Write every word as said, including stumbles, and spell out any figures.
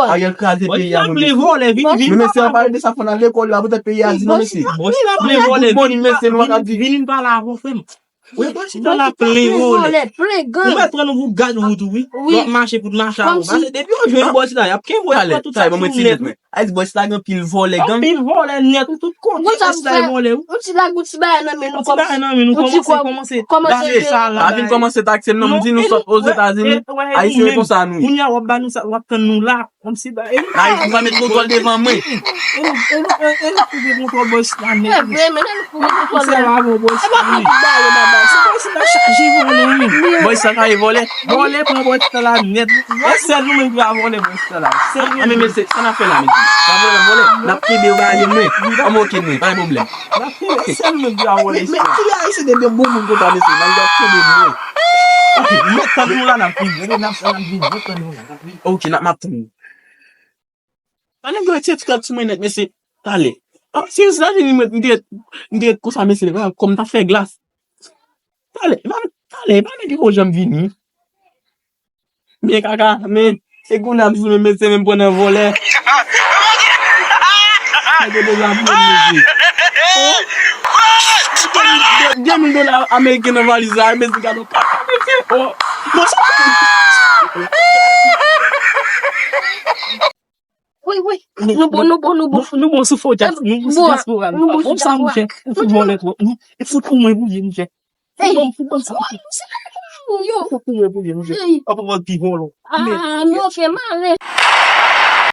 vòlè. Ariel kraze peyi a, mwen, mesye. Vòlè, vin, vin. Men mesye, an pale de sa, fò n al lekòl la, poutèt peyi a di non, mesye. Vòlè, vin, vin pale avè w, frè m. Wi, bòs la plen vòlè. Plen gang. Ou mèt pran nou pou gad wout ou, wi. Wi. W ap mache pou t mache avè w. Pase depi yo jwenn bòs la, y ap kenbe w, y ap pran tout sa ki ou nèt. Ay, bòs la gen pil vòlè, gang. Anpil vòlè nèt, ou tout kote bòs la vòlè, wi. Yon ti lagou, ti bagay nan men nou. Yon ti bagay nan men nou, kòmanse, kòmanse, kòmanse lage sa la. Pa vin kòmanse takse m non, m di nou sot Ozetazini, Ayisyen e konsa nou ye. Kounye a w ap ba nou sa, w ap tann nou la, kòmsi ba, e nou. Ay, ou va met kontwòl devan mwen. E nou, e nou, e nou koupe kontwòl bòs la nèt. Se vre, men nou koupe kontwòl la. Se pa bon bòs la, wi. Se bòs la chaje vòlè, wi. Bòs la chaje vòlè. Vòlè pran bòs la nèt. E sèl nou menm ki pa vòlè bòs la. Sèl nou menm. Sa n ap fè la, mesye? Pa vòlè, vòlè. N ap kenbe yo ba yo mwen. An, oke, mwen, pa gen pwoblèm. N ap kenbe, sèl nou menm ki pa vòlè. Men, men, ki lè Ayisyen te byen bon moun konsa, mesye? N ap kenbe mwen. Oke, mwen tann nou la, n ap vini. N ap, n ap vini, mwen tann nou la, n ap vini. Oke, n ap, m ap tann nou. Talè, nèg yo retire ti kòb sou mwen nèt, mesye. Talè. Ah, si se la vini, mwen, m te, m te ret konsa, mesye, kòm m ta fè glas. Talè, pa, talè, pa nèg yo janm vini. Men kaka, men, se kounye a m di nou, mesye, men m pran nan vòlè. Nèg yo deja vini, mesye. De, de mil dola ameriken nan valiz la, mesye, gade yon kaka, mesye. Oh, bon, sa. Wi, wi. Nou bon, nou bon, nou bon. Nou bon sou fo dyaspora, nou bon sou dyaspora. Bon, sa, monchè, ou fout vòlè twòp. E fout pou mwen pou ye, monchè. Fout ban m, fout ban m sa. Fout pou mwen pou ye, monchè. Ap pran pi vòlò. Ah, nou fè malen.